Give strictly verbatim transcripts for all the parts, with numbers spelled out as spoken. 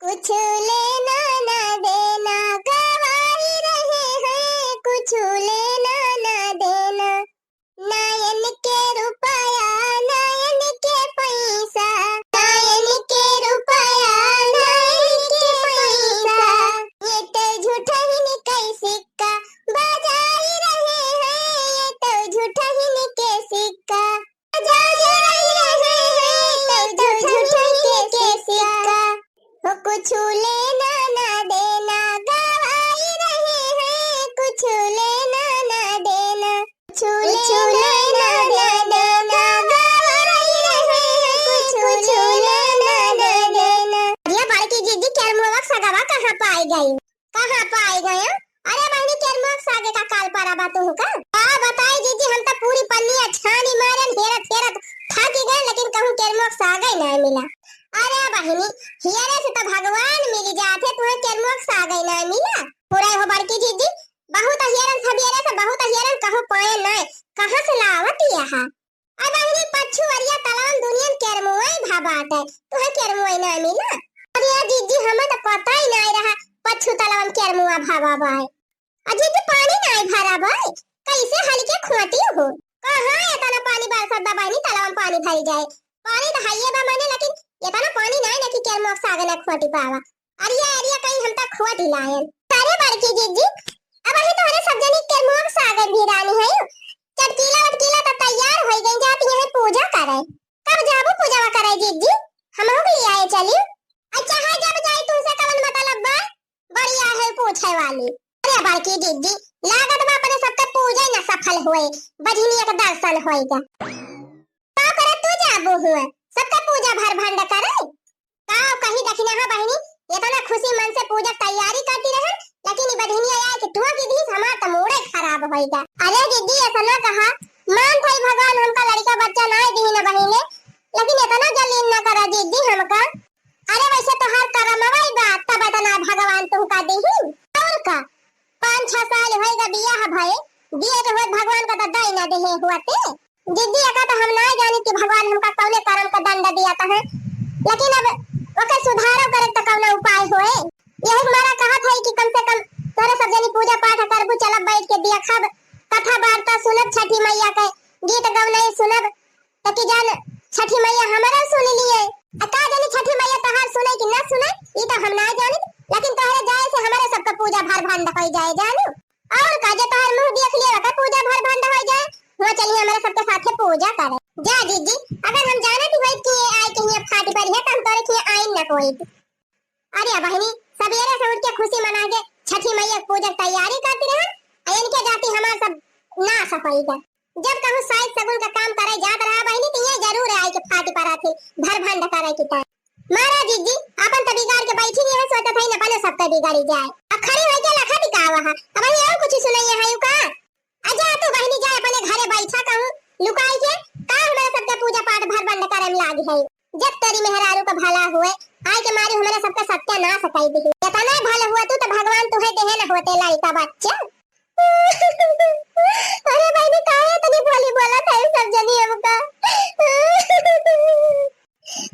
कुछ लेना ना देना, गवाई रहे हैं, कुछ लेना ना देना। नयन के रुपया, नयन के पैसा, नयन के रुपया, नयन के पैसा। ये तो झूठहिन के सिक्का, बजाई रहे हैं, ये तो झूठहिन के सिक्का। हो कुछ लेना ना देना, गवाई रहे हैं, कुछ लेना ना देना, कुछ लेना ना देना, गवाई रहे हैं, कुछ लेना ना देना। अरे बड़की जिज्जी, केरमुआ के सगवा कहाँ पाई गई? कहाँ पाई गयो? अरे बहिनी, केरमुआ के सागे का काल परा बा तुहका? का बताई जिज्जी, हम त पूरी पन्निया छानी मारन, हेरत हेरत थाकी गए, लेकिन कहूँ केरमुआ के सागे नाहीं मिला। अरे बहिनी, हियरे से त भगवान मिली जात है, तुहे केरमुआ के सागे नाहीं मिला। पूरा हो बड़की जिज्जी, बहुत हियरन, सबेरे से बहुत हियरन, कहूँ पाए नाहीं, कहाँ से लावत यहा? अब अहिनी पच्छू अरिया तलवन दुनियन केरमुआई भा बाटे, तुहे केरमुआई नाहीं मिला? अरे जिज्जी, हमें त पता ही नाहीं रहा पच्छू तलवन केरमुआ भा बा बाय। अ जिज्जी, पानी नाहीं भरा बाय, कैसे हल्के खोटी हो? कहाँ एतना पानी बरसत बा बहिनी, तलवन पानी भरी जाए? पानी त हइये बा मने, लेकिन एतना पानी नाहीं ना कि केरमुआ सागे ना खोटी पावा। अरिया, अरिया कहीं हम त खोटी लायन। अरे बड़की जिज्जी, अब अही तोहरे सब जनी केरमुआ सागे भी रानी है। चटकीला वटकीला त तैयार होई गई, जाती है पूजा करे। कब जाबू पूजा करे जिज्जी? हमहू के लिए आए चली। अच्छा है, जब जाई तुमसे कवन मतलब बा? बढ़िया है पूछे वाली। अरे बड़की जिज्जी, लागत बा अपने सबके पूजा ही ना सफल होए, बझिनिया के दर्शन होएगा। का करे तू जाबू हुए, सबके पूजा भर भंड करे? का कही दखिना है बहिनी, एतना खुशी मन से पूजा के तैयारी करती रहन, लेकिन ई बझिनिया आए कि टोकी दीस, हमार त मूडे खराब होइगा। अरे जिज्जी, ऐसा ना कहा, मान थाई भगवान हमका लड़का बच्चा नाहीं दीही ना बहिने, लेकिन एतना जलील ना करा जिज्जी हमका। अरे वैसे तोहार करमवा ही बा, तब एतना भगवान तुमका दीही। और का, पाँच छह साल होइगा बियाह भए, दिए के होत भगवान का त दई ना देहे हुआ ते। जिज्जी, एका त हम नाहीं जानी कि भगवान हमका कौने करम का दंड दिया त है, लेकिन अब ओके सुधारो करे त कौनो उपाय होए। यही मारा कहत है कि कम से कम तोरे सब जनी पूजा पाठ करबू, चलब बैठ के दिया खाब, कथा वार्ता सुनब, छठी मैया के गीत गौनई सुनब, ताकि जान छठी मैया हमारा सुन लिए। आ का जानी छठी मैया तोहार सुने कि ना सुने, ई त हम नाहीं जानी, लेकिन तोहरे जाए से हमारे सबका पूजा भर भंड होई जाए जानू। और का, जे तोहर मुँह देख लिए, ओकर पूजा भर भंड हो जाए, हुआ चलिए हमारे सबके साथे पूजा करे। जा जिज्जी, अगर हम जानत होइत कि ये आए के हियाँ फाटी परी है, त हम तोरे के हियाँ आइन न होइत। अरे बहिनी, सबेरे से उठ के खुशी मना के छठी मैया के पूजा के तैयारी करती रहन, आ इनके जाती हमार सब नाश होई गए। जब कहूँ साइज सगुन का काम करे जात रहा बहिनी, तो ये जरूर आए के फाटी परा थी, भर भंड करे की तरह। महाराज जी, आपन त बिगाड़ के बैठी रहे, सोचत हई न अपने सबके बिगाड़ी जाए। अब खड़ी होई के लखा दिखावा है। अब ये और कुछ सुनाइए है का? आ जा तू बहिनी, जा अपने घरे बैठा कहूँ लुकाई के, का हमारे सबके पूजा पाठ भर बंद करे में लागी है। जब तेरी मेहरारू का भला हुए, आए के मारी हमारे सबका सत्यानाश कर दी। इतना भला हुआ तू तो भगवान तुहे देहे न होते लड़का बच्चा। अरे बहिनी, काहे इतनी भोली बोलत है सब जनी हमका?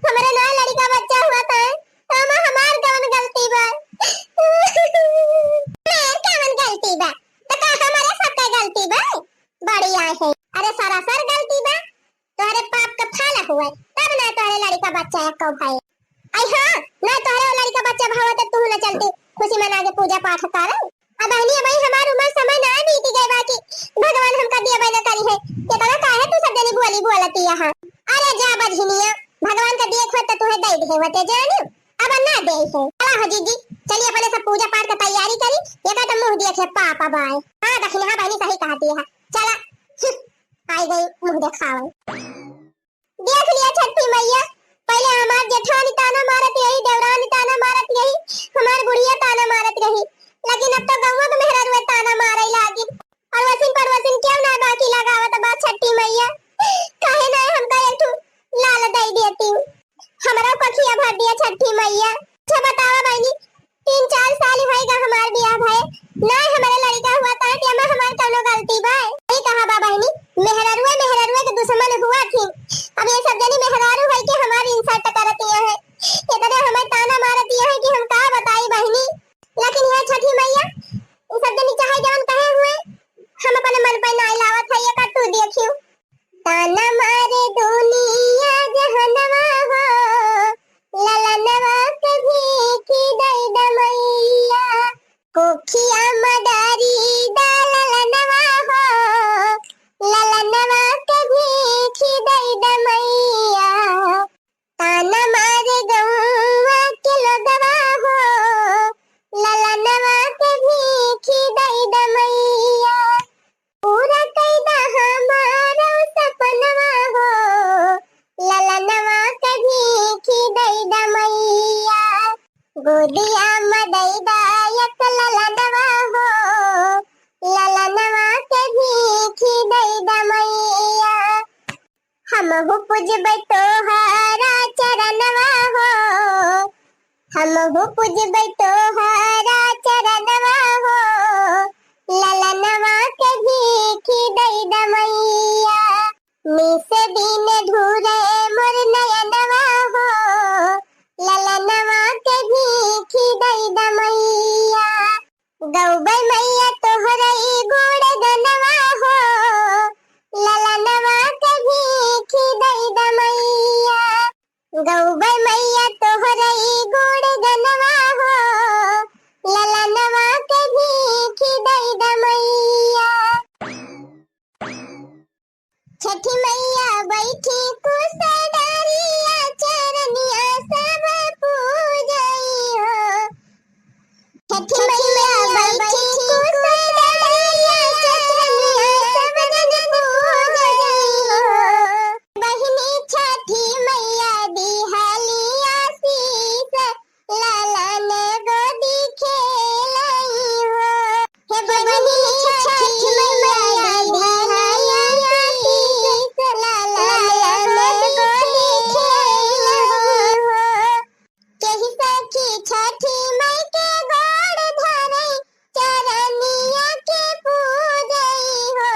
हमरे ना लड़का बच्चा हुआ था, तो हम, हमार कवन गलती बा? हमार कवन गलती बा? तो का हमारे सबके गलती बा? बड़ी आए है। अरे सरासर गलती बा, तोहरे पाप का फल हुए, तब ना तोहरे लड़का बच्चा एको भाई। आई हाँ, ना तोहरे लड़का बच्चा भावा तो तू ना चलती खुशी मना के पूजा पाठ करे। अब बहिनी, अब हमार उम्र समय ना बीती गए बा कि भगवान हमका दिया बना करी है। इतना काहे तू सब जनी बोली बोलती यहाँ? अरे जा बझिनिया, भगवान का दिए खुद तो तुहे दे दे होते जाने, अब ना दे है। चला हो जीजी, चलिए अपने सब पूजा पाठ का तैयारी करी, ये का तो मुँह दिए थे पाप अब आए। हाँ दखिनहा बहिनी सही कहती है, चला। आई गई मुँह देखावे। देख लिया छठी मैया, पहले हमार जेठानी ताना मारत यही, देवरानी ताना मारत यही, हमार बुढ़िया ताना मारत रही, लेकिन अब तो गौवा के मेहरारू ताना मारे लागिन। और वसिन पड़ोसिन क्यों ना बाकी लगावत बा छठी मैया, काहे ना हमका एक ठो लाल दे देती, हमरा कखिया भर दिया छठी मैया। अच्छा बतावा बहिनी, तीन चार साल होइगा हमार बियाह भए, ना हमारे लड़का हुआ ताटे, एमा हमार कौनो गलती बा? सही कहा बा बहिनी, मेहरारुए मेहरारुए के दुश्मन हुआ थी। अब ये सब जनी मेहरारू होई के हमार insult करतिया है, इतने हमें ताना मारतिया है कि हम कोखिया मा डारी दा ललनवा हो, ललनवा के भीखी दई द मैया। ताना मारे गौवा के लोगवा हो, ललनवा के भीखी दई द मैया। पूरा कई द हमारो सपनवा हो, ललनवा के भीखी दई द मैया। गोदिया मा दई द एक ललनवा हो, ललनवा के भीखी दई द मैया। हमहू पूजबै तोहरा चरणवा हो, हमहू पूजबै तोहरा चरणवा हो, ललनवा के भीखी दई द मैया। निस दिन ढूरे मोर नयनवा हो, ललनवा के भीखी दई द मैया। गौबै मैया तोहरई गुण गनवा हो, ललनवा के भीखी दई द मैया। गौबै मैया तोहरई गुण गनवा हो, ललनवा के भीखी दई द मैया। छठी मैया बैठी कुस डारिया, चरनिया सब पूजई हो। छठी मैया बैठी कुस डारिया, चरनिया सब जन पूजई हो। बहिनी छठी मैया दिहली आशीष, लालन गोदी खेलई हो। हे बहिनी छठी मैया दिहली आशीष, लालन गोदी खेलई हो। केही सखी छठी माई के गोड़ धरई, चरनिया के पूजई हो।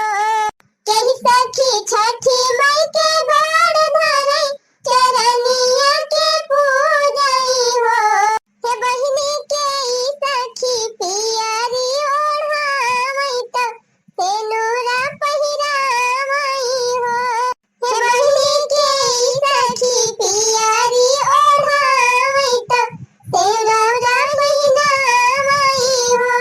केही सखी छठी माई के गोड़ धरई, चरनिया के पूजई हो। हे बहिनी केही सखी पियरी ओढ़ावई त सेनुरा पहिरावई हो। हे बहिनी केही सखी पियरी ओढ़ावई त सेनुरा पहिरावई हो।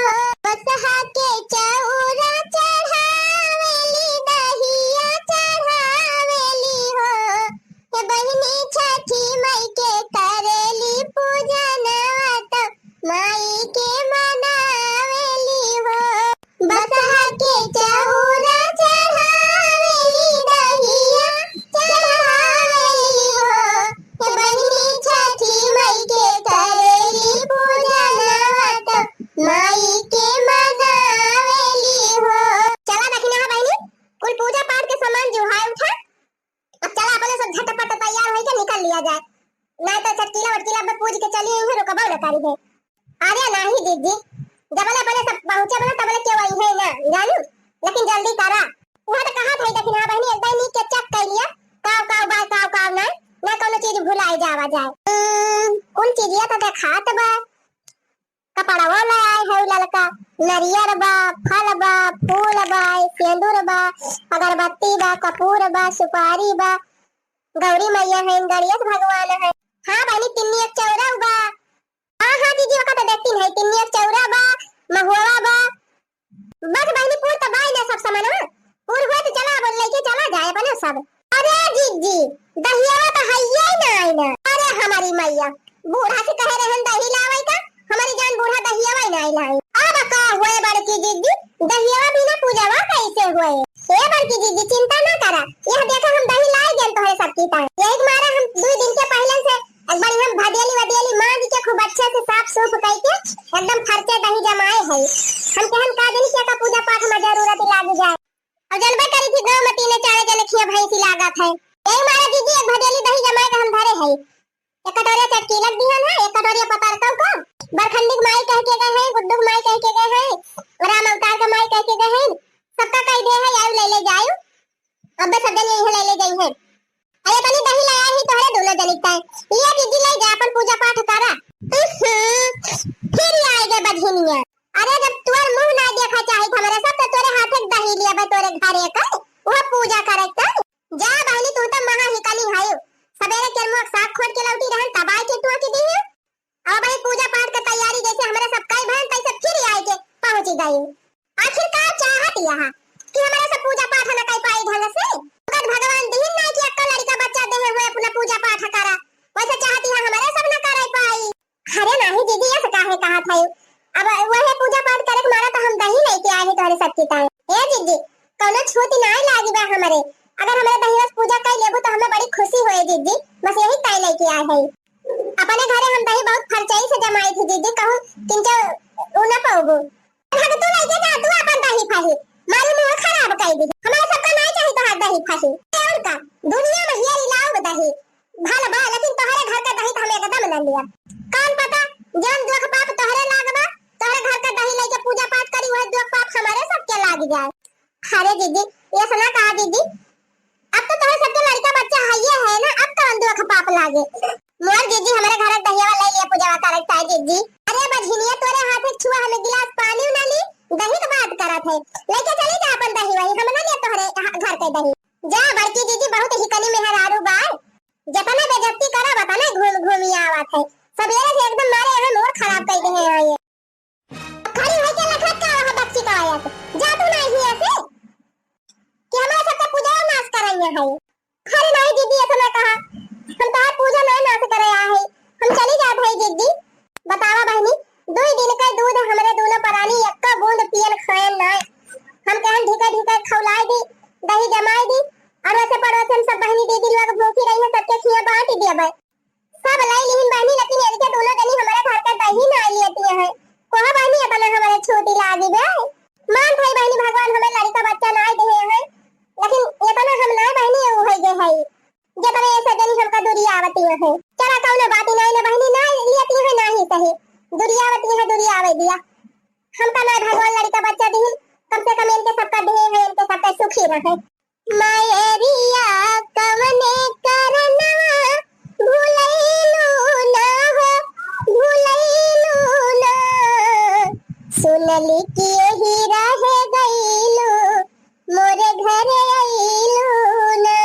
बसहा के चौरा चढ़ावेली, दहिया चढ़ावेली हो। हे बहिनी छठी माई के करेली पूजनवा त माई के मनावेली हो। बसहा के चौरा चढ़ावेली, दहिया चढ़ावेली हो। हे बहिनी छठी माई के करेली पूजनवा त माई के मनावेली हो। चला दखिनहा बहिनी, कुल पूजा पाठ के सामान जुहाए उठा। अब चला अपने सब झटपट तैयार होइके निकल लिया जाए, नाहीं तो चटकीला वटकीला अब पूज के चली अइहैं, रुकबो न करिहैं। अरे नाहीं दीदी, जबले अपने सब पहुँचे बना तबले केहू अइहैं ना, जानू, लेकिन जल्दी करा। उहाँ तो कहत है, दखिनहा बहिनी, एक बार नीक के check कर लिया, काव काव बा, काव काव ना, ना कौनो चीज भुलाई जावा जाए। हम्म, कुल चीजिया तो देखात बा, कपड़वा ले आए है ललका, नरियर बा, फल बा, फूल बा, सेंदूर बा, अगरबत्ती बा, कपूर बा, सुपारी बा, गौरी मैया है, गणेश भगवान है। हाँ बहिनी, तिन्नी एक चौरा बा। हाँ, हाँ, दीदी, ओका तो देखती नहीं, तिन्नी एक चौरा बा, महुआ बा, बस बहिनी, पूर त बाई ना सब सामानवा। पूर हुए त चला, अब लइके चला जाए अपने सब। अरे जीजी, दहियावा त हइये ना आई ना। अरे हमारी मैया, बूढ़ा से कहे रहन दही लावे का, हमारी जान बूढ़ा दहियावा ही ना आई लाई। अब का हुए बड़की जीजी, दहियावा बिना पूजावा कैसे हुए? ए बड़की जीजी, चिंता ना करा, यह देखा हम दही लाई गए तोहरे सबकी ताई। यही मारे हम दो दिन के पहले से एक बार हम भदेली वदेली मांज के खूब अच्छे से साफ सूफ करके एकदम फरचे दही जमाए है। हम कहन का दिन के का पूजा पाठ में जरूरत लाग जाए। अब जनबे करी थी गाँव में तीने चारे जने खिया भैंसी लागत है। यही मारे दीदी एक भदेली दही जमाए के हम धरे है। एक कटोरिया चटकीलक दिहन है, एक कटोरिया पतरकौ का। बरखंडी के माई कह के गए हैं, गुड्डू के माई कह के गए हैं, राम अवतार के माई कह के गए हैं। सबका कह दे है, आयु ले ले जायु। अब सब जने यही ले ले गई हैं। अरे बनी दही लाया ही तोहरे दोनों जनी ताई। ये दीदी ले जा अपन पूजा पाठ करा। हम्म, फिर ये आए गए बझिनिया। अरे जब तोर मुंह ना देखा चाहित हमरे सब तो तोरे हाथे के दही लिया बे तोरे घरे का, वह पूजा करे का। जा बहिनी तू तो महा हिकली हायो। सबेरे के मुंह साग खोट के लौटी रहन तब आए के टोक दी है। अब भाई पूजा पाठ के तैयारी जैसे हमरे सब कई भैन तैसे फिर आए के आखिर का चाहत यह कि हमारे सब पूजा पाठ न कर पाई ढंग से? अगर भगवान दीन ना कि अक्का लड़का बच्चा देहे हुए अपना पूजा पाठ करा, वैसे चाहत यह हमारे सब न कर पाई। अरे नाही दीदी, ऐसे काहे कहा था? अब वह पूजा पाठ करे के मारा तो हम दही लेके आए हैं तोहरे सबके ताई। ए दीदी, कौनो छूत नाई लागी बा हमरे। अगर हमरे दहिया से पूजा कर लेबू तो हमें बड़ी खुशी होए दीदी। बस यही ताई लेके आए हैं। अपने घरे हम दही बहुत फरचाई से जमाई थी दीदी, कहूँ किंचा उ ना पाऊबू। भाग तू लेके जा, तू अपन दही फही। मारी मुंह खराब कर दी। हमारे सबका नहीं चाहिए तोहार दही फही। और का? दुनिया में हेर इलाव दही। भल बा, लेकिन तोहरे घर का दही तो हम एकदम न लिया। कौन पता, जौन दुख पाप तोहरे लाग बा, तोहरे घर का दही लेके पूजा पाठ करी, वह दुख पाप हमारे सबके लाग जाए। अरे दीदी, ये सुना कहा दीदी, अब तो तोहरे सबके लड़का बच्चा हइये है ना, अब कौन दुख पाप लागे? मोर दीदी, हमरे घर दहिया वाला ये पूजा करे ताई दीदी। अरे बझिनिया, तोरे हाथ एक छुआ हमें गिलास पानी ना ली, दही के बात करत है। लेके चली जा अपन दही वही, हम ना ले तोहरे हा-, घर के दही। जा बड़की दीदी, बहुत हिकनी मेहरारू बा, जतने बेइज्जती करब, ओतने घूम घूमी आवत है। सबेरे से एकदम मारे यहाँ मूड खराब कर दे हैं ये। खड़ी होके लखत का वहाँ बच्ची का आया थे। जा तू नहीं हिया से कि हमारे सबका पूजा नाश करैया है। अरे नहीं दीदी, ऐसा ना कहा, हम तोहार पूजा नहीं नाश करे आए हैं, हम चली जात है दीदी। बतावा बहनी, दुई दिन का दूध हमरे दोनों परानी, एक्का बूंद पियन खायन नाय। हम कहन ढीका ढीका खौलाए दी, दही जमाए दी, अड़ोसे पड़ोसे हम सब बहनी दीदी लोग भूखी रही है, सबके खिया बांट दिया भाई। सब लाई लिहिन बहनी, लेकिन इनके दोनों जनी हमारे घर का दही ना लेती है। कोहा बहनी, इतना हमारे छोटी लागी बे। मान भाई बहनी, भगवान हमें लड़का बच्चा ना दिए हैं, लेकिन इतना हम ना बहनी हो गए है। जब ऐसा जनी हमका दूरी आवती है, चला कौनो बात नहीं ना बहनी, ना लेती है ना ही सही, दूरी आवती है, दूरी आवे दिया। हमका ना भगवान लड़का बच्चा दिहिन, कम से कम इनके सबका दिए हैं, इनके सबके सुखी रहे। मयरिया कवने करनवा भुलैलू ना हो, भुलैलू ना। सुनली कि यही रह गईलू, मोरे घर अइलू ना।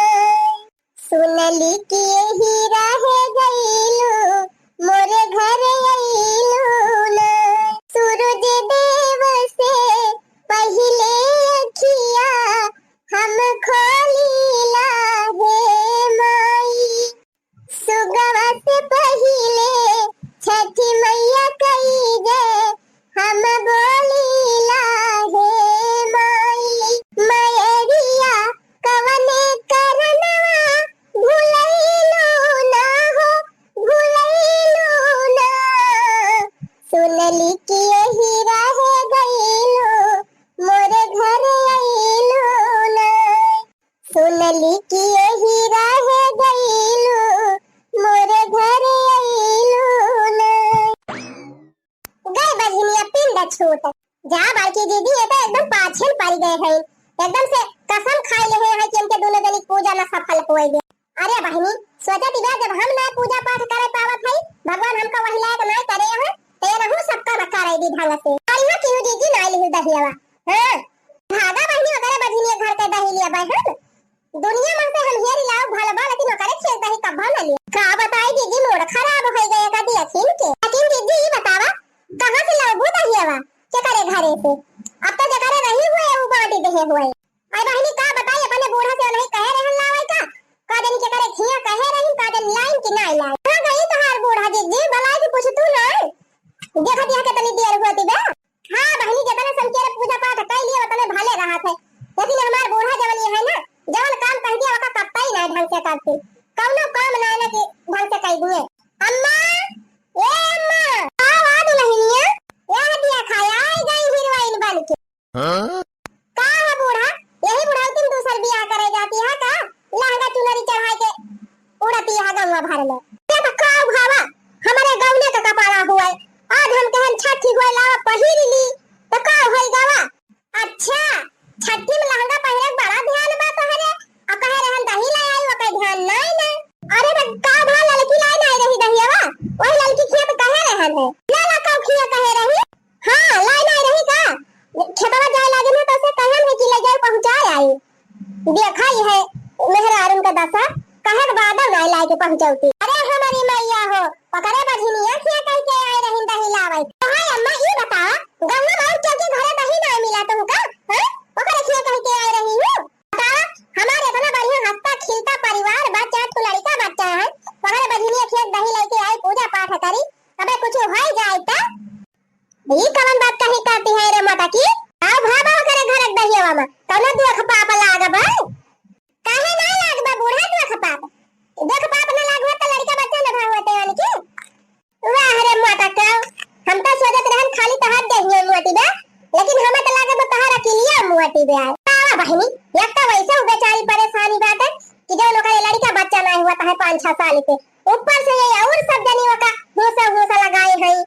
सुनली कि यही रह गईलू, मोरे घर अइलू ना। सूरज देव से पहिले अखिया हम खोलीला हे माई, सुगवा से पहिले छठी मैया कई जय हम बोलीला हे माई। मयरिया कवने करनवा भुलैलू ना हो, भुलैलू ना। सुनली कि यही रह गईलू, मोरे घर अइलू ना। सुनली कि यही रह गईलू, मोरे घर अइलू ना। गए बझिनिया पिंड छूट। जा बड़की दीदी, ये तो एकदम पाछे पड़ गए हैं, एकदम से कसम खाई ले हैं कि इनके दोनों जनी पूजा न सफल होए दे। अरे बहनी, सोचा दिया जब हम ना पूजा पाठ करे पावत है, भगवान हमका वही लायक ना करे हैं, तो ये रहू सबका न करे दी ढंग से। और यहाँ क्यों दीदी ना लिहू दहियावा? हाँ, भागा बहनी, ओकरे बझिनिया घर के दही लिया बहन। दुनिया में से हम हेर लाओ भल बा, लेकिन ओकरे खेत दही कब्बो न लिया। का बताई दीदी, मूड खराब हो गए का दिया छीन के। लेकिन दीदी, ई बतावा, कहाँ से लाबू दहियावा? केकरे घरे से? अब तो जेकरे रही हुए, उ बांटी देहे हुए। आई बहनी, का बताई, अपने बूढ़ा से नहीं कहे रहन लावे का? का दिन केकरे खिया कहे रही, का दिन लाइन कि नहीं लाइन? कहाँ गई तोहार बूढ़ा दीदी? भलाई से पूछ तू नहीं। देखत यहाँ कितनी देर होती बे। हाँ बहनी, जितने संकेर पूजा पाठ कर लिए उतने भले रहत है, लेकिन हमार बूढ़ा जवन ये है ना, जवन काम कह दिया ओका कत्ता ही नहीं ढंग से करती, कौनो काम नहीं ना कि ढंग से कर दिए। अम्मा, ए अम्मा, आओ आ दुल्हनिया, यह दिया खाया आई गई हीरोइन बन के। हाँ? का है बूढ़ा, यही बुढ़ौती में दूसर बियाह करे जाती है का? लहंगा चुनरी चढ़ाई के उड़ती है गौवा भर में। ये तो का उघावा, हमारे गौने का कपाड़ा हुआ है। आज हम कहन छठी हुए लावा पहिर ली, तो का होई गवा? अच्छा, छठी में लहंगा पहिरे के बड़ा ध्यान बा तोहरे, आ कहे रहन दही ले आई, ओकर ध्यान नाई ना। अरे तो का भा लड़की लाई नाई रही दहियावा, वही लड़की खेत कहे रहन है। ला ला का खिया कहे रही? हाँ, लाई नाई रही का? खेतवा जाए लागे ना तो से कहन है कि ले जाए पहुँचाए आई। देखा ही है, मेहरारून का दशा, कहे के बादो नाई लाए के पहुँचौती। अरे हमारी मैया हो, ओकरे बझिनिया से कह के आए रहिन दही लावे। तो हाय अम्मा, ई बतावा, गौवा में और केहू के घरे दही जाए त। ई कवन बात कही करती है रे मोटकी? आओ भागो करे घर के दहियावा में, कौनो दुख पाप लाग बा? काहे ना लाग बा बूढ़ा दुख पाप? दुख पाप ना लाग हुआ तो लड़का बच्चा ना भाग होते यानी कि? वाह रे मोटका, हम तो सोचत रहन खाली तोहार देहिया मोटी बा, लेकिन हमें तो लागे बा तोहार अकिलिया मोटी बा। आवा बहिनी, एक तो वैसे उ बेचारी परेशानी बाटे कि जौन ओकरे लड़का बच्चा ना हुआ तो है पाँच छह साल के, ऊपर से ये और सब जनी ओका भूसा भूसा लगाए हैं।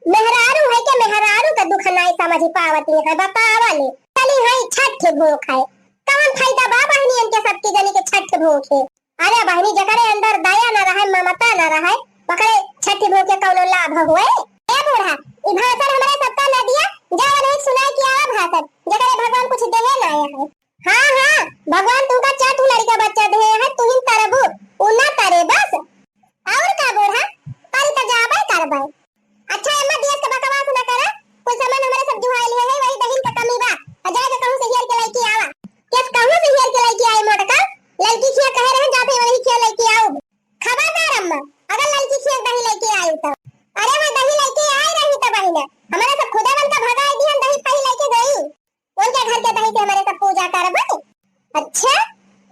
मेहरारू है के मेहरारू के दुख नाई समझ पावती है, बतावा ले। चली है छठ भूख है, कौन फायदा बा बहनियन के सबकी जनी के छठ भूख है। अरे बहनी, जकरे अंदर दया न रहे, ममता न रहे, ओकरे छठ भूख के कौनो लाभ होए? ए बूढ़ा, ई भाषण हमरे सबका न दिया, जाओ नहीं सुनाई के आवा भाषण, जकरे भगवान कुछ देहे ना आया है। हाँ, हाँ, भगवान तुमका चार ठो लड़का बच्चा देहे है, तुहिन तरबू, उ ना तरे बस। और का बूढ़ा, पर त जाबे करबे। अच्छा अम्मा, दियस के बकवास न करा, कुल सामान हमरे सब जुहाई लिए है, वही दहिन का कमी बा। आ जाए तो कहूँ से हेर के लइके आवा। केस कहूँ से हेर के लइके आए मोटका, लड़की खिया कहे रहे, जाते वही खिया लइके आओ। खबरदार अम्मा, अगर लड़की खिया दही लइके आई तो। अरे मैं दही लइके आई रही तो बहिना, हमारे सब खुदा बन का भगाई दिहन, दही पही लइके गई। उनके घर के दही के हमारे सब पूजा करबे। अच्छा,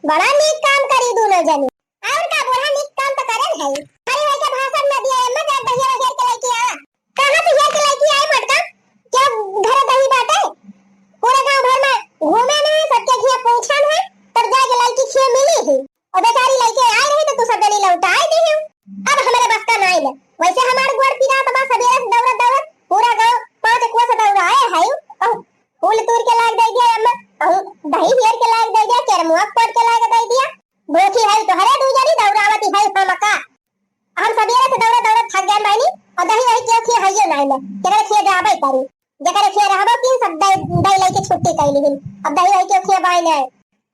बड़ा नीक काम करी दोनों जनी। और का बूढ़ा, नीक काम तो करन है। खड़ी होके भाषण न दिया, एम्मा जा दहिया हेर के लइके आवा। कहाँ से हेर के लइके आई मोटका? क्या घर दही बाटे? पूरे गांव भर में घूमे में सबके खिया पूछन है, तब जाके लड़की खिया मिली ही। और बेचारी लइके आई रही तो तू सब जनी लौटाए दी हो। अब हमारे बस का नाई ले। वैसे हमार गोड़ पीरा तो बा सबेरे से दौड़त दौड़त पूरा गांव पाँच कुआ से दौड़ाए है। कहूँ फूल तूर के लाग दे दिया अम्मा, कहूँ दही हेर के लाग दे दिया, केरमुआ फोड़ के लाग दे दिया। भूखी है तो हरे दू जनी दौड़ावती है हमका। हम सबेरे से दौड़त दौड़त थक गए बहनी, और दही वही क्यों खिए हइयो नाई ले, केकरे खिए जाबे करी, जेकरे खिए रहबो की सब दही, दही लइके छुट्टी कइली हिन, अब दही वही क्यों खिए बाई नाई।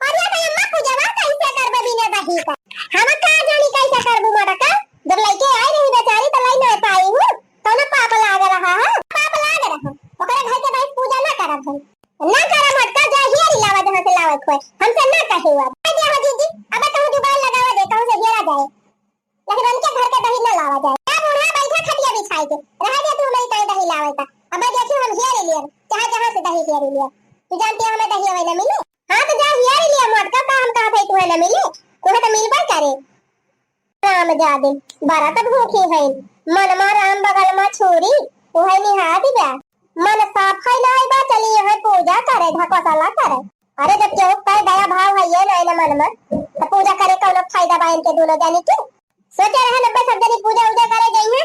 और ये तो अम्मा पूजवा कैसे करबे बिना दही का? हम का जानी कैसे करबू मोटका, जब लइके आई रही बेचारी तो लई ना पाई हूँ, कौनो पाप लाग रहा है? पाप लाग रहा, ओकरे घर के दही पूजा ना करब हम, ना करब मोटका, जा हेरी लावा जहाँ से लावे खोए, हमसे ना कहे हुआ। दे हो दीदी, अबे कहूँ जुगाड़ लगावा दे, कहूँ से हेरा जाए। लेकिन उनके घर के दही न लावा जाए। ए बूढ़ा, बैठा खटिया बिछाई के, रहे दे तू हमारी ताई दही लावे का। अब देखियो हम हेर लियर, चाहे जहाँ से दही हेर लियर। तू जानती है हमें दही हमें न मिले। हाँ तो जा हेर लिया मोटका, का हम कहा भाई तुम्हें न मिले, तुम्हें तो मिलबे करे। राम जादे, बड़ा तो भूखी है, मन मा राम बगल मा छुरी, उहे निहा दिया। मन साफ है ना बा, चली यहाँ पूजा करे, ढकोसला करे। अरे जब केहू पे दया भाव है ये ना, ना मन मा, तो पूजा करे कौनो फायदा बा इनके दोनों जानी के? सोचे रहे नब्बे सब जनी पूजा उजा करे जाइए,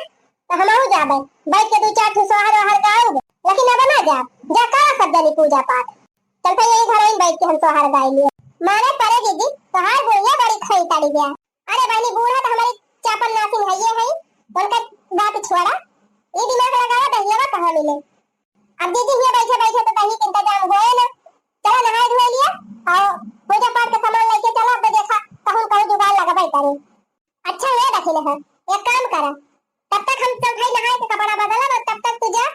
तो हमहू जाबे, बैठ के दू चार ठो सोहर ओहर गाउब, लेकिन अब ना जाब, जा करा सब जनी पूजा पाठ। चलते यही घर आइन बैठ के हम सोहर गाई लिए। मारे परे दीदी, तोहार बुढ़िया बड़ी खई ताड़ी गया। अरे बहनी, बूढ़ा तो हमारी चापन नासिन है ये है, उनका बात छोड़ा, ये दिमाग लगावा दहियावा कहाँ मिले। अब दीदी हियाँ बैठे बैठे तो दही के इंतजाम होए ना, चला नहाए धोए लिया और पूजा पाठ के सामान लेके चला, अब देखा कहूँ कहूँ जुगाड़ लगबे करी। अच्छा ये दखिन है, एक काम करा, तब तक हम चल भाई नहाए के कपड़ा बदलब, और तब तक तू जा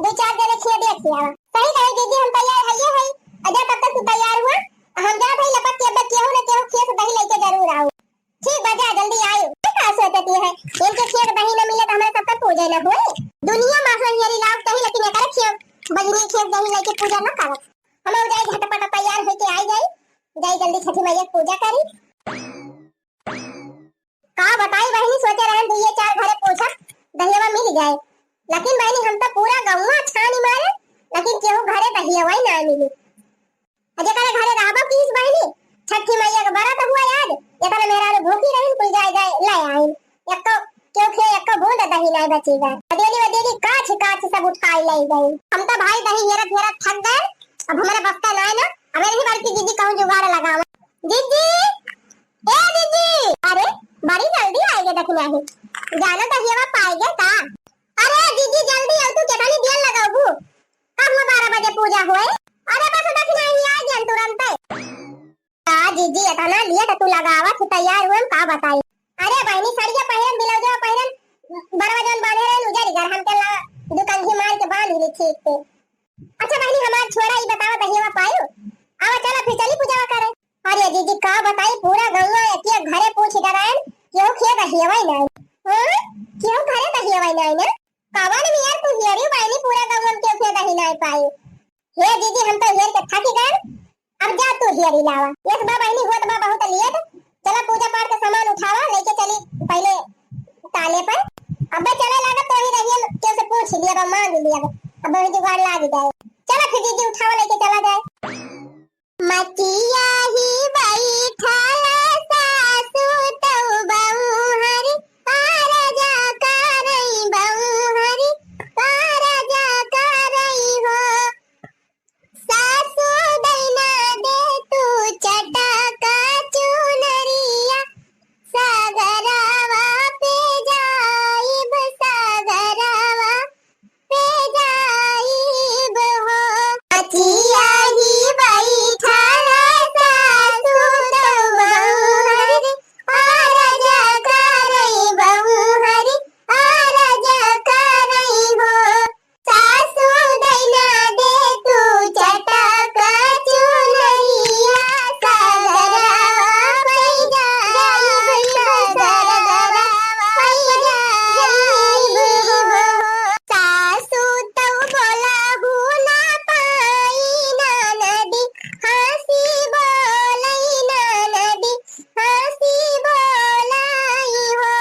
दो चार जने खिया दे खियावा। सही कहे दीदी, हम तैयार है ये है, और जा तब तक तू तैयार हुआ, हम जा भाई लपक के अब केहू न केहू खिया से दही लेके जरूर आऊ। ठीक बा, जा जल्दी आयो। का सोचती है, इनके खेत दही न मिले तो हमारे सबका पूजा न होए। दुनिया में असो हियरी लाओ कहीं, लेकिन एकरे खेत बजनी खेत दही लेके पूजा न करत। हम जाए झटपट तैयार होके आई जाई, जाई जल्दी छठी मैया के पूजा करी। का बताई बहिनी, सोचे रहन दुइये चार घरे पूछब, दहियावा मिल जाए, लेकिन बहिनी हम तो पूरा गौवा छानी मारे, लेकिन केहू घरे दहियावा ही ना मिली। आ जेकरे घरे रहबो कीस बहिनी, छठी मैया के बरत हुआ आज, एतना मेहरारू भूखी रहिन, कुल जाए जाए ले आइन। एक्को, क्यों खे एक्को बूंद दही नहीं बची गए। अदेली वदेली काछ काछ सब उठाई ले गई। हम तो भाई दही हेरत हेरत थक गए, अब हमारे बस का नहीं ना, अब यही बड़की दीदी कहूँ जुगाड़ लगावा। दीदी, ए दीदी, अरे बड़ी जल्दी आएगे दखिना ही, जानो दहियावा पाएगे का? अरे दीदी जल्दी आओ, तू केतनी देर लगाबू? कब हुआ बारह बजे पूजा हुए? अरे बस दखिना ही आ गया तुरंत। का जीजी, इतना लेट तू लगावत ही, तैयार हुए, हम का बताई? अरे बहिनी, सड़िया पहिरन, ब्लाउजवा पहिरन, बरवा जौन बांधे रहन, उजर गरहन के ला, दू कंघी मार के बांध ली ठीक से। अच्छा बहिनी, हमार छोरा, ई बतावा, दहियावा पायो? आवा, चला फिर चली पूजावा करे। अरे जीजी, का बताई, पूरा गौवा एक एक घरे पूछ डरायन, केहू खेत दहियावा ही नहीं। हाँ? केहू घरे दहियावा ही नहीं ना? कवन नियर तू हेरी बहिनी, पूरा गौवा में केहू के दही नाय पाई। हे दीदी, हम तो हेर के थक गए, अब जा तू हेरी लावा। यस बा बहिनी, होत बा बहुत लेट, चला पूजा पाठ का सामान उठावा, लेके चली पहले ताले पर। अब चले लागत तो ही रहिए, केहू से पूछ लिया बा, मांग लिया बा, अब वही जुगाड़ लाग जाए। चला फिर दीदी उठावा, लेके चला जाए। मचिया ही बैठल सासु तौ बउहर, आरजा करई बउहर, आरजा करई हो। सासु दैना दे तू चटका चुनरिया, सागरवा पे जाइब, सागरवा पे जाइब हो। अचिया ही बैठल सासु तौ बउहर, आरजा करई बउहर, आरजा करई हो। सासु दैना दे तू चटका चुनरिया, सागरवा पे जाइब, सागरवा पे जाइब हो। सासु तौ बोलहु ना पाई ननदी, हँसी बोलई ननदी, हँसी बोलई हो।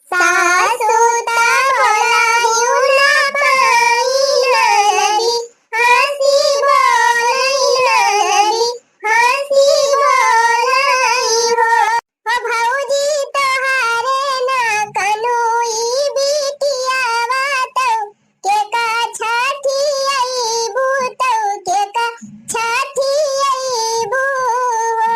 सासु त बोलहु ना पाई ननदी, हँसी बोलई ननदी, हँसी बोलई हो। हो भौजी तोहरे ना कनोई बिटियावा तौ, केका छठी अइबू तौ, केका छठी अइबू हो।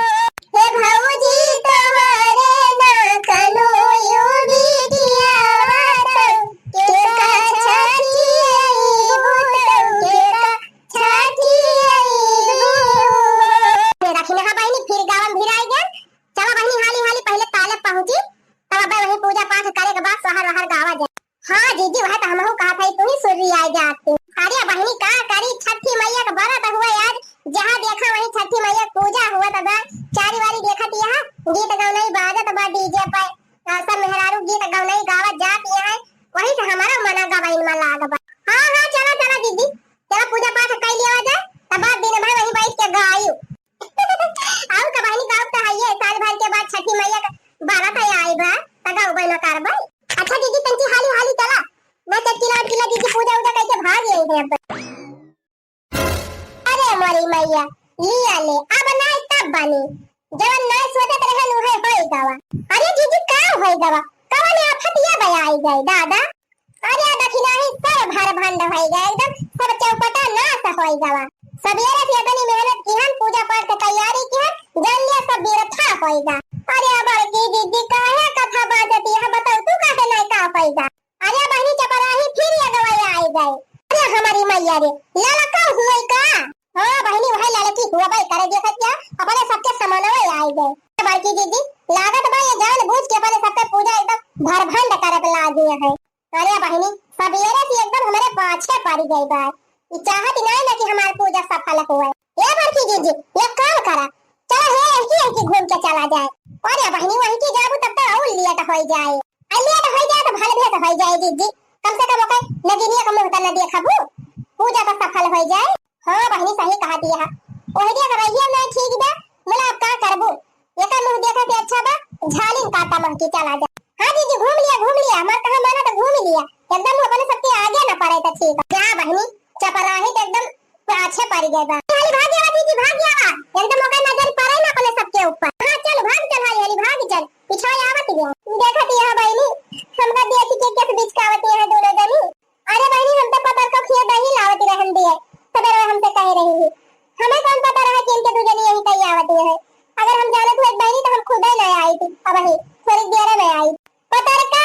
हे भौजी तोहरे ना कनोई बिटियावा तौ, केका छठी अइबू तौ, केका छठी अइबू हो। हे दखिनहा बहिनी फिर गाँव में भिराइ गए। चला बहिनी हाली हाली पहले ताले पहुँची, तब अब वहीं पूजा पाठ करे के बाद सोहर वहर गावा जाए। हाँ जीजी, वह तो हमहू कहत हई, तू ही सुर्री आइ जाती। अरे बहिनी का करी, छठी मैया के बरत हुए आज, जहाँ देखा वहीं छठी मैया के पूजा हुआ, तब चारी वारी देखत यहाँ गीत गौनई बाजत बा डीजे पे, आ, सब मेहरारू गीत गौनई गावत जात यहाँ, वही से हमारा मना गवाइन में लाग बा। हाँ हाँ, चला चला जीजी, चला पूजा पाठ कर लिया जाए, तब बाद दिन भर वहीं बैठ के गायू। और का बहिनी, गाँव तो है ये, साल भर के बाद छठी मैया का बारात है आई बा, त गाँव बहना कारबै। अच्छा दीदी, तंची हाली हाली चला, मैं चटकीला वटकीला दीदी पूजा उजा करके भाग यही है अब। अरे मोरी मैया, लिया ले, अब ना तब बनी, जवन ना सोचत रहन उहे होई गवा। अरे दीदी, का होई गवा, कवन आफत ये बे आई गई दादा? अरे दखिनही सब भर भंड होइगा, एकदम सब चौपटा नाश होइगा। सबेरे से इतनी मेहनत किहन, पूजा पाठ के तैयारी किहन, जान लिया सब बिरथा होइगा। अरे बड़की दीदी काहे कथा बाजत यह बताओ तू काहे नहीं का होइगा? अरे बहिनी चपराही फिर ये गवाई आई गए। अरे हमारी मैया रे, लाला का हुए का? हाँ बहिनी वही लड़की हुआ भाई करे देखत क्या अपने सबके समानवे आई गए। बड़की दीदी लागत बा ये जान बूझ के अपने सबके पूजा एकदम भर भंड करे लाग गए हैं। अरे बहिनी, सबेरे से एकदम हमरे पाछे पड़ी गई बा। ई चाहत नाई ना कि हमार पूजा सफल होए। ए बड़की जीजी, एक काम करा, चला हे एहकी एहकी घूम के चला जाए। अरे बहिनी, वही की जाबू तब तो और लेट होई जाए। आ लेट होई जाए तो भले भेंट होई जाए जीजी, कम से कम ओकर नगिनिया का मुंह तो न देखबू, पूजा तो सफल होई जाए। हाँ बहिनी, सही कहा दिया है। ओहरिया का रहिया नहीं ठीक बा, मुला अब का करबू? एकर मुंह देखे से अच्छा बा, झालिन काटा महकी चला जा। हाँ जीजी, घूम लिया, घूम लिया, हमार कहा माना तो घूम लिया। एकदम अपने सबके आगे न पड़े तो ठीक है। जा बहिनी, चपराही तो एकदम पाछे पड़ गए बा। हाली भाग आवा जीजी, भाग आवा। एकदम ओकर नजर पड़े ना अपने सबके ऊपर। हाँ चल, भाग चल, हाली हाली भाग चल, पिछवा आवत गया। देखत यह बहिनी, हमका देख के कैसे बिचकावत यह दोनों जनी। अरे बहिनी, हम तो पतरका खिया दही लावत रहन दिए, सबेरे हमसे कहे रही ही। हमें कौन पता रहा कि इनके दू जनी यही कहीं आवत है। अगर हम जानत हुए बहिनी तो हम खुदे ना आई थी, अब ही थोड़ी देर में आई। पतरका,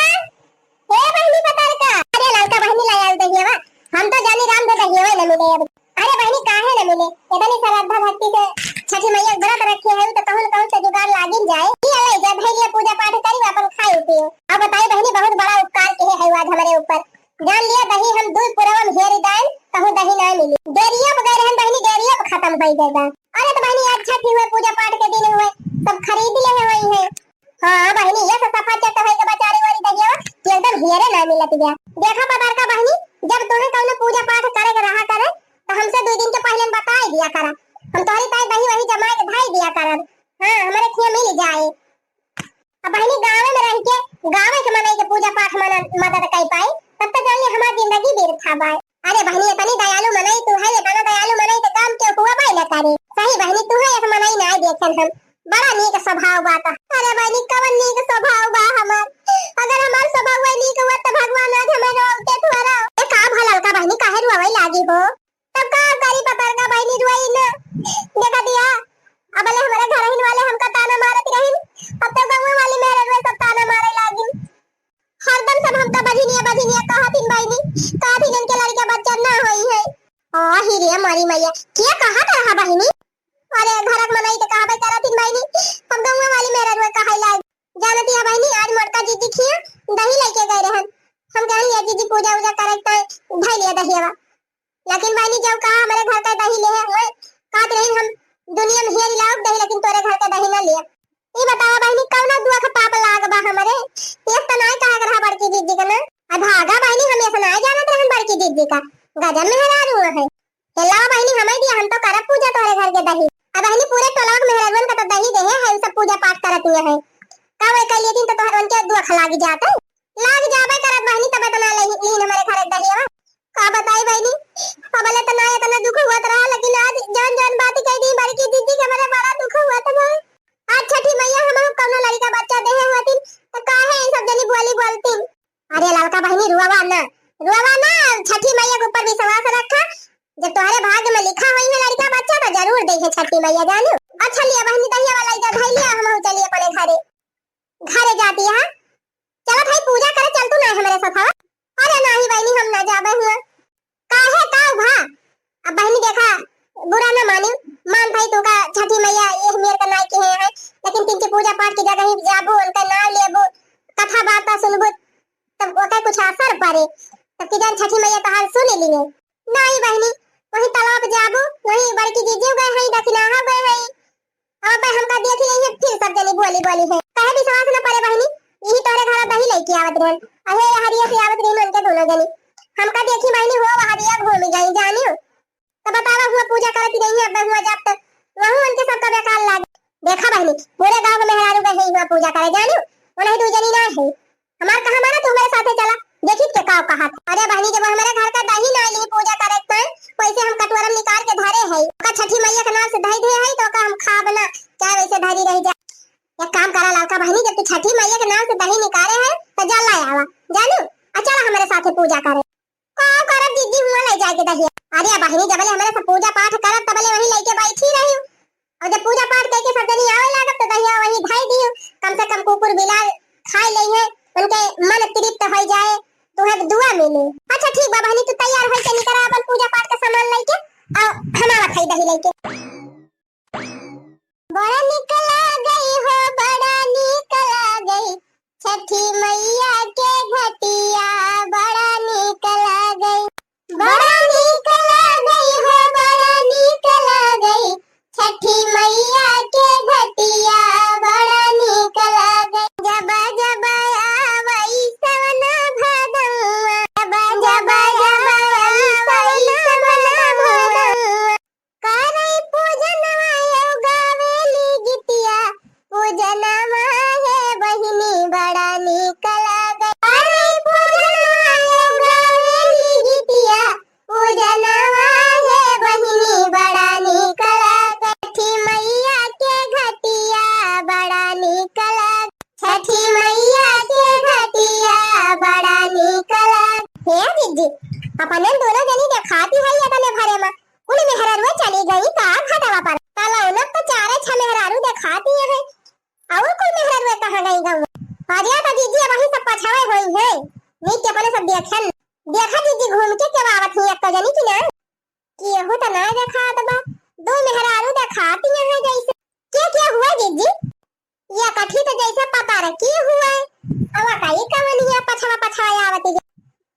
हे बहिनी पतरका। अरे ललका बहिनी ले आल दहियावा, हम तो जानी राम दे दहियावा न मिले अब। अरे बहिनी काहे न मिले, इतनी श्रद्धा भक्ति से छठी मैया के व्रत रखे है तो कहूँ न कहूँ से जुगाड़ लागिन जाए। ये ले जा भैया पूजा पाठ करी अपन खाई पियो। अब बताई बहिनी बहुत बड़ा उपकार के है आज हमारे ऊपर। जान लिया दही हम दूध पुरवा में हेरी दाइन, कहूँ दही ना मिली। डेरिया पे गए रहन बहिनी, डेरिया पे खत्म होई गए बा। अरे तो बहिनी आज छठी हुए, पूजा पाठ के दिन हुए, सब खरीद ले हुए हैं। हाँ बहिनी, ये सब सफा चट होई के बेचारी वाली दहिया कि एकदम हियरे ना मिलत गया। देखा पतार का बहिनी, जब तुम्हें कौनो पूजा पाठ करे के रहा करे, तो हमसे दो दिन के पहले बताई दिया करा। हम तोहरी ताई दही वही जमाए के धाई दिया करब। हाँ, हमारे खिया मिल जाए। अब बहिनी गाँव में रह के गाँव के मनई के पूजा पाठ मना-, मदद कर पाई, तब तो जान ले हमार जिंदगी व्यर्थ बाय। अरे बहिनी, इतनी दयालु मनई तू है, इतना दयालु मनई तो गाँव के हुआ बाय न करे। सही बहिनी, तू है एक मनई ना देखे हम। बड़ा नीक स्वभाव बा तो। अरे बहिनी, कवन नीक स्वभाव बा हमार? अगर हमार स्वभाव नीक हुआ तो भगवान आज हमें रोवते थोड़ा। ए का भला का बहिनी, काहे रोवे लागी हो? तब का करी पतरका बहिनी, रोई ना। देखा दिया, अबले हमारे घर हिन वाले हमका ताना मारत रहिन, अब तो गाँव वाली मेरे रोए सब ताना मारे लागिन। हरदम सब हमका बझिनिया, बझिनिया कहतिन बहिनी, कहतिन इनके लड़का बच्चा ना होई है। ओ ही रे मोरी मैया, के कहत रहा बहिनी? अरे घरक मनई के कहबे करतिन बहिनी, हम गाँव वाली मेरे रोए कहै लाग। जानती है बहिनी, आज मोटका जीजी खिया दही लेके गए रहन। हम कहन लिया जीजी पूजा उजा करे के धै लिया दहियावा। लेकिन बहिनी, जब कहा हमारे घर का दही ले हुए, कहत रही हम दुनिया में हेर लाओ दही, लेकिन तोरे घर का दही ना लिया। ई बतावा बहिनी, कौना दुख पाप लाग बा हमरे? ये तो नाय कहा रहा बड़की जीजी का ना। आ भागा बहिनी, हम ऐसा नाय जानत रहन बड़की जीजी का। गजब मेहरारू है। हेला बहिनी, हमें दिया, हम तो करब पूजा तोरे घर के दही। अब बहिनी, पूरे टोला के मेहरारुअन का तो दही देहे है, उ सब पूजा पाठ करत हुए है। का वे कर लेती तो तोहर उनके दुख लाग जात है। लाग जाबे करत बहिनी, तब इतना ले लीन हमारे घर दहिया। का बताई बहिनी, अबले तो ना इतना दुख हुआ रहा, लेकिन आज जान जान बात कह दी बड़की दीदी के, हमारे बड़ा दुख हुआ था भाई। आज छठी मैया हम कौनो लड़का बच्चा देहे हुआतिन, तो काहे ये सब जनी बोली बोलतिन? अरे ललका बहिनी, रुआवा ना, रुआवा ना, छठी मैया के ऊपर विश्वास रखा। जब तोहरे भाग्य में लिखा होई है लड़का बच्चा, तो जरूर दे है छठी मैया, जानू। अच्छा लिया बहिनी, दहिया वाला इधर धई लिया, हम चलिए अपने घरे। घरे जाती है, चला भाई पूजा करे चल तू ना हमारे साथ, हाँ? अरे नाही बहिनी, हम ना जाबे हुआ। काहे का भा? अब बहिनी देखा, बुरा ना मानी, मान भाई तू का छठी मैया ये मेर का नाई के है, लेकिन तिनके पूजा पाठ की जगह ही जाबू, उनका नाम लेबू, कथा वार्ता सुनबू, तब ओकर कुछ असर पड़े, तब की जान छठी मैया तोहार सुन लिए। नाही बहिनी, वही तालाब जाबू, वही बड़की जीजू गए हैं, दखिनाहा गए हैं, अब हमका देख लेइहे, फिर सब जनी बोली बोली है। कहे विश्वास न पड़े बहिनी, यही तोरे घर दही लेके आवत रहन। अहे हरिया से आवत रही उनके दोनों जनी। हमका देखी बहिनी हो हरिया घूम गई जानियो। तो बतावा हुआ पूजा करत रही है, अब हुआ जात तो वहू उनके सबका बेकार लागे। देखा बहिनी, पूरे गांव के मेहरारू गए हैं हुआ पूजा करे जानियो। वो नहीं दू जनी ना है। हमार कहा माना तू हमारे साथे चला। देखी के का कहा था। अरे बहिनी, जब हमारे घर का दही ना ली पूजा करे के, वैसे हम कटोरा में निकाल के धरे है। ओका छठी मैया के नाम से धई दे है, तो ओका हम खाब ना, चाहे वैसे धरी रह जा। एक काम करा ललका बहिनी, जब तू छठी मैया के नाम से दही निकाले है, तो जा ला आवा, जानू, आ चला हमारे साथे पूजा करे। का करब दीदी, हुआ ले जाके दहिया। अरे बहिनी, जबले हमारे सब पूजा पाठ करब, तबले वहीं लेके बैठी रही। और जब पूजा पाठ करके सब जनी आवे लागब, तो दहिया वहीं धई दियो। कम से कम कुकुर बिलार खाए ले है, उनके मन तृप्त हो जाए, तुम्हें दुआ मिले। अच्छा ठीक बा बहिनी, तू तैयार होके निकला अपन पूजा पाठ का सामान लेके, और हम आवत है दही लेके। बड़ा निक लागई हो, बड़ा निक लागई, छठी मैया के घटिया, बड़ा निक लागई। बड़ा निक लागई हो, बड़ा निक लागई, छठी मैया के घटिया, बड़ा निक लागई। जब जब आवई सवना भादवा, जब जब आवई सवना भादवा, करई पूजनवा यो गावेली गीतिया, पूजनवा हे बहिनी बड़ा निक लागई। करई पूजनवा यो गावेली गीतिया, पूजनवा हे बहिनी बड़ा निक लागई। छठी मैया के घटिया बड़ा निक लागई। छठी मैया के घटिया बड़ा निक लागई। हे जीजी, अपने दोनों जनी देखाती है ये तने भरे मा। कुल मेहरारुए चली गई का घटवा पर? तलौनक तो चारे छह मेहरारू देखाती है, और कुल मेहरारुए कहाँ गई गौवा? अरे तो जीजी, अब वही सब पछावे होई है, नीक के अपने सब देखन। देखा जीजी, घूम के के आवत ही एक तो जनी की ना, केहू तो ना देखात बा, दो मेहरारू देखाती है जैसे। के के हुआ जीजी? ये कठी तो जैसे पता रखी हुआ है, अब कई कवनिया पछवा पछवा आवती है।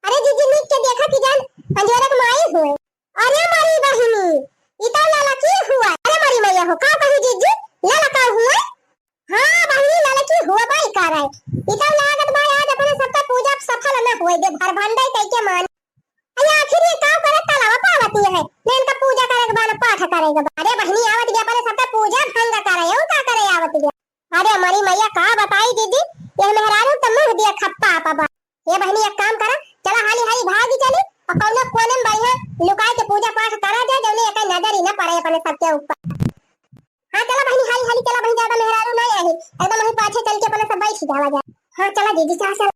अरे जीजी, नीक के देखा कि जान अंजोरक माई हुए। अरे मोरी बहिनी, ई तो ललकी हुआ। अरे मोरी मैया हो, का कही जीजी? ललका हुआ? हाँ बहिनी, ललकी हुआ बा। ना इनका पूजा करे के बा, ना पाठ करे के बा। अरे बहिनी, आवत बिया अपने सबके पूजा भंग करे, और का करे आवत बिया? अरे हमारी मैया का बताई दीदी, ये मेहरारू तो मुँह दिया खप्पा आपा बा। ये बहिनी एक काम करा, चला हाली हाली भागी चली और कौनो कोने में बढ़िया लुकाए के पूजा पाठ करा जाए, जौने एक नजर ही ना पड़े अपने सबके ऊपर। हाँ चला बहिनी, हाली हाली चला बहिनी, ज्यादा मेहरारू नहीं आई, एकदम वहीं पाछे चल के अपने सब बैठ जावा जाए। हाँ चला दीदी, चला चला।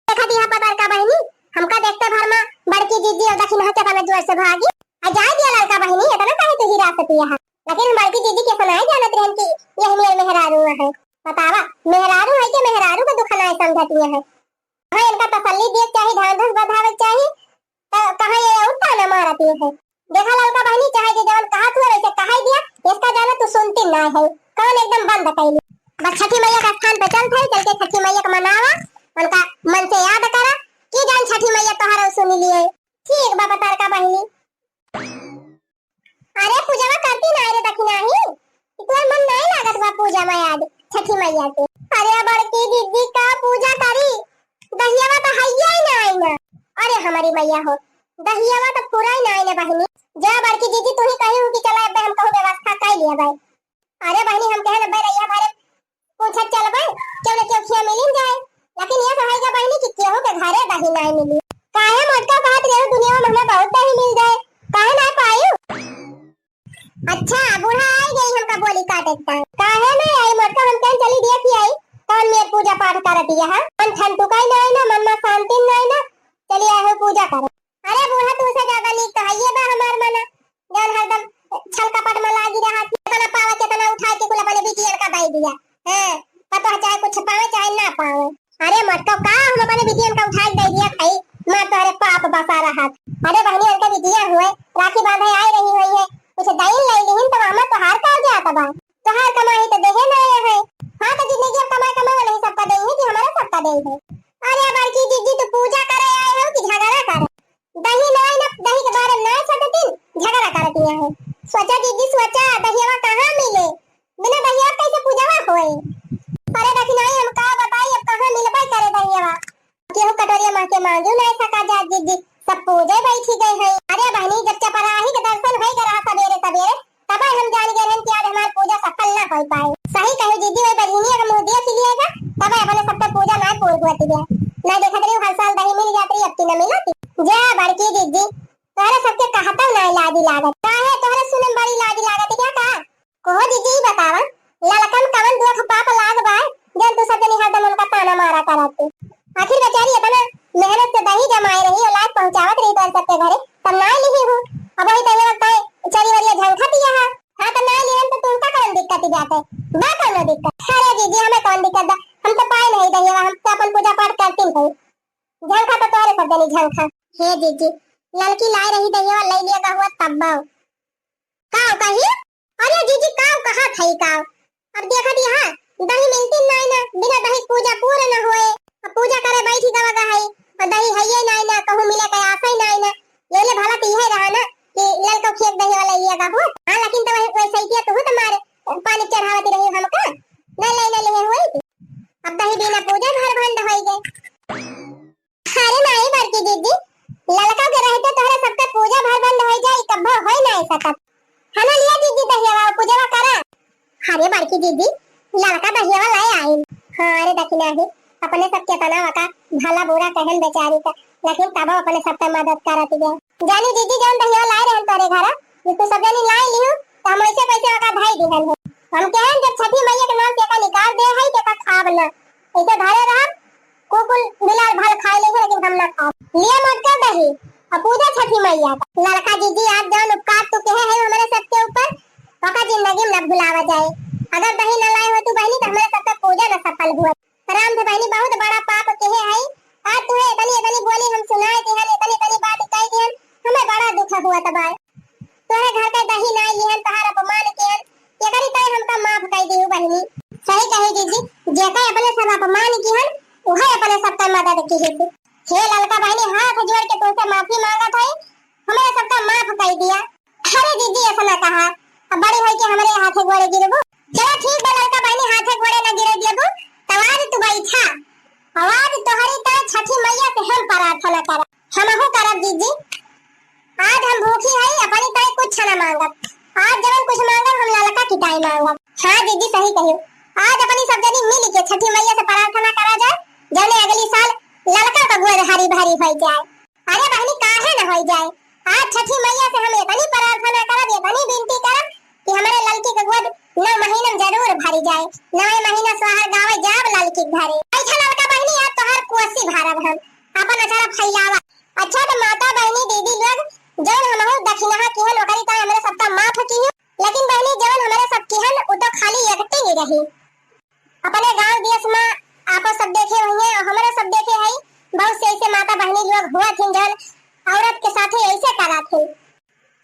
देखा दी यहाँ पतार का बहिनी, हमका देखते भर में बड़की दीदी और दखिनहा के अपने जोर से भागी। आ जाए दिया लड़का बहिनी, इतना काहे तू हिरासत यहाँ? लेकिन हम बड़की दीदी के सुनाए जानत रहन कि यही मेर मेहरारू है। बतावा, मेहरारू है कि मेहरारू के दुख नाय समझत है? हाँ, इनका तसल्ली दिए के चाही, ढांढस बंधावे के चाही, तो कहाँ ये और ताना मारत है? देखा ललका बहिनी, चाहे जे जवन कहत हुआ वैसे कहाई दिया, इसका जाना तू सुनती ना है, कान एकदम बंद कैली। बस छठी मैया का स्थान पे चल थे, चल के छठी मैया का मनावा, उनका मन से याद करा कि जान छठी मैया तोहरा सुन लिए। ठीक बा पतार का बहिनी। अरे पूजवा करती ना रे दखिनाही, तोर मन नहीं लागत बा पूजा में आज छठी मैया के। अरे बड़की दीदी का पूजा करी, दहियावा तो हइया ही ना आई ना। अरे हमारी मैया हो, दहियावा तो पूरा ही ना आई ना बहिनी। जा बड़की दीदी, तू ही कही हूँ कि चला अब हम कहूँ व्यवस्था कर लिया भाई। अरे बहिनी, हम कहे ना भाई रैया भाई पूछत चलबे, केहू न केहू खिया मिलिन जाए। लेकिन ये तो है बहिनी कि केहू के घरे दही नाय मिली। काहे मोटका कहत रहे दुनिया में हमें बहुत दही मिल जाए, काहे ना पायू? अच्छा, बूढ़ा आई गई हमका बोली काटे के। काहे ना आई मोटका, हम कहेन चली देखी आई, कौन मेर पूजा पाठ करत है, हाँ? मन ठन टुकाई नाय ना, मन में शांति नाय ना, चली आए हो पूजा करे। अरे बूढ़ा, तू से ज्यादा नीक तो हइये बा हमार मना, जौन हरदम छल कपट में लागी रहत। केतना पावे, केतना उठाए के कुल अपने बिटियन का दे दिया। हैं, पता चाहे कुछ पावे चाहे ना पावे। अरे मटका का हम अपने बिटियन का उठाए के दे दिया भाई, मार तोहरे पाप बसा रहत। अरे बहनी, उनका बिटिया हुए, राखी बांधे आई रही हुई है, कुछ दाइन ले लिहिन तो हमार तोहार का जात बा। तोहार कमाई तो देहे ना आए हैं। हाँ तो जिंदगी अब कमाए कमाए नहीं सबका दे है कि हमारा सबका दे है। अरे बड़की दीदी, तू पूजा करे आए हो कि झगड़ा करे? दही नाय ना, दही के बारे में नाय सोचतीन, झगड़ा करती है। सोचा दीदी सोचा, दहियावा कहाँ मिले? बिना दहियावा कैसे पूजावा होए? अरे दखिनाही, हम का बताई, अब कहाँ मिलबे करे दहियावा? केहू कटोरिया माँ के मांगू नाय सका जात दीदी, सब पूजे बैठी गए हैं। अरे बहनी, जब चपराही के दर्शन होई गए रहा सबेरे सबेरे, तबे हम जान गए रहन कि आज हमार पूजा सफल ना हो पाए। सही कहे दीदी, वही बहिनिया का मुंह दिया खिलिएगा, तबे अपने सबके पूजा ना पूर हुआ तिया। ना देखत रही हर साल दही मिल जात रही, अब की ना मिलत। जा बड़की दीदी, तोहरे सबके कहतौ ना लाज लागत। काहे तोहरे सुनम बड़ी लाज लागत क्या का? कहो दीदी, ई बतावा, ललकन कवन दुख पाप लाग बा, जन तू सब जनी हरदम उनका ताना मारा करत तू। आखिर बेचारी इतना मेहनत से दही जमाए रही और लाज पहुंचावत रही तोहरे सबके घरे, तब ना लिही हो। अब वही दही वक्त चरी वरिया झंखा दिया है। हाँ, तो ना लिहन तो तुमका कौन दिक्कत ही जाते? बा कौनो दिक्कत? अरे दीदी, हमें कौन दिक्कत बा? हम तो पाए नहीं दहिया, हम तो अपन पूजा पाठ करती नहीं। झंखा तो तोहरे सब जनी झंखा। हे दीदी, ललकी लाए रही दहिया, ले लिया का हुआ तब बाओ। का कही? अरे दीदी, का कहा था ई का? अब देखत यहाँ दही मिलती नाय ना, बिना दही पूजा पूरे न होए। अब पूजा करे बैठी गवा गहई, और दही हइये नाय ना, कहूँ मिले के आशा ही नाय ना। ये ले भला तो यह रहा ना कि ललका खेत दही वाला ये का हुआ। हाँ, लेकिन तो वही, वही सही किया, तू तो मारे पानी चढ़ावती रही हमका, न ले न ले हुई। अब दही बिना पूजा भर भंड होई गए। अरे नाई बड़की दीदी, ललका के रहते तोहरे सबके पूजा भर बंद होई जाई, कब्बो होई नाई सकत। है ना, लिया दीदी दहियावा, पूजवा करा। अरे बड़की दीदी, ललका दहियावा लाए आई। हाँ, अरे दखिनाही, अपने सब केतना वका भला बुरा कहन बेचारी का, लेकिन तबो अपने सबके मदद करत गए। जानी दीदी, जौन दहिया लाए रहन तोरे घरा, ये तू सब जनी लाए लिहू, तो हम ऐसे कैसे वका धाई दिहन है। हम कहन जब छठी मैया के नाम से एका निकाल दे है, तो एका खाब ना, ऐसे घरे रहब, कुकुर बिलार भल खाए लेंगे, लेकिन हम ना खाब। लिया मटका दही और पूजा छठी मैया का। ललका जीजी, आज जौन उपकार तू कहे है हमारे सबके ऊपर, ओका जिंदगी में न भुलावा जाए। अगर दही न लाए हो तू बहनी, तो हमारे सबका पूजा न सफल हुआ। राम से बहनी, बहुत बड़ा पाप कहे है। आज तुहे इतनी, इतनी बोली हम सुनाए दिहन, इतनी, इतनी बात कह दिहन, हमें बड़ा दुख हुआ तबाय। तोहरे घर के दही नाई लिहन, तोहार अपमान किहन, एकरी तय हमका माफ कई दिहु बहिनी। सही कही जीजी, जेकर अपने सब अपमान किहन, उहे अपने सबका मदद किहिस। हे ललका बहिनी, हाथ जोड़ के तुमसे माफी मांगत हई, हमरे सबका माफ कई दिया। अरे जीजी, ऐसा ना कहा, अब बड़ी होई के हमरे हाथे गोड़े गिरबू। चला ठीक बा ललका बहिनी, हाथे गोड़े ना गिरे देबू, तब आज तू बैठा, अब आज तोहरी तरह छठी मैया से हम प्रार्थना करब। हमहू करब जीजी। आज हम भूखी है, मांगब। आज जवन कुछ मांगब हम ललका की ताई मांगब। हाँ दीदी सही कहियो। आज अपनी सब जनी मिल के छठी मैया से प्रार्थना करा जाए, जौने अगली साल ललका का गोद हरी भरी होइ जाए। अरे बहनी काहे न होइ जाए, आज छठी मैया से हम इतनी प्रार्थना करब, इतनी विनती करब कि हमरे ललकी का गोद नौ महीना में जरूर भरी जाए। नौ महीना सोहर गावे जाब ललकी के घरे। बैठा ललका बहनी, आज तोहार कोसी भरब हम, अपन अचारा फैलावा। अच्छा तो माता बहनी दीदी लोग, जौन हमहू दक्षिणा किहन ओकरी तो हमरे सबका माफ किहन, लेकिन बहनी जौन हमरे सब किहन उ तो खाली acting ही रही। अपने गांव देश में आपो सब देखे होइहैं और हमरे सब देखे हई, बहुत से ऐसे माता बहनी लोग हुआ थिन जौन औरत के साथे ऐसे करा थिन,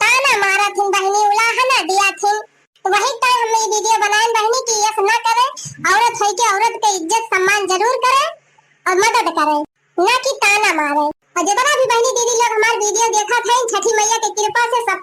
ताना मारा थिन बहनी, उलाहना दिया थिन। वही तो हम ई video बनाएन बहनी कि ऐसे ना करे, औरत होई के औरत के इज्जत सम्मान जरूर करे और मदद करे, ना कि ताना मारे। और जितना भी बहनी दीदी लोग हमार video देखत हैं, छठी मैया के कृपा से सब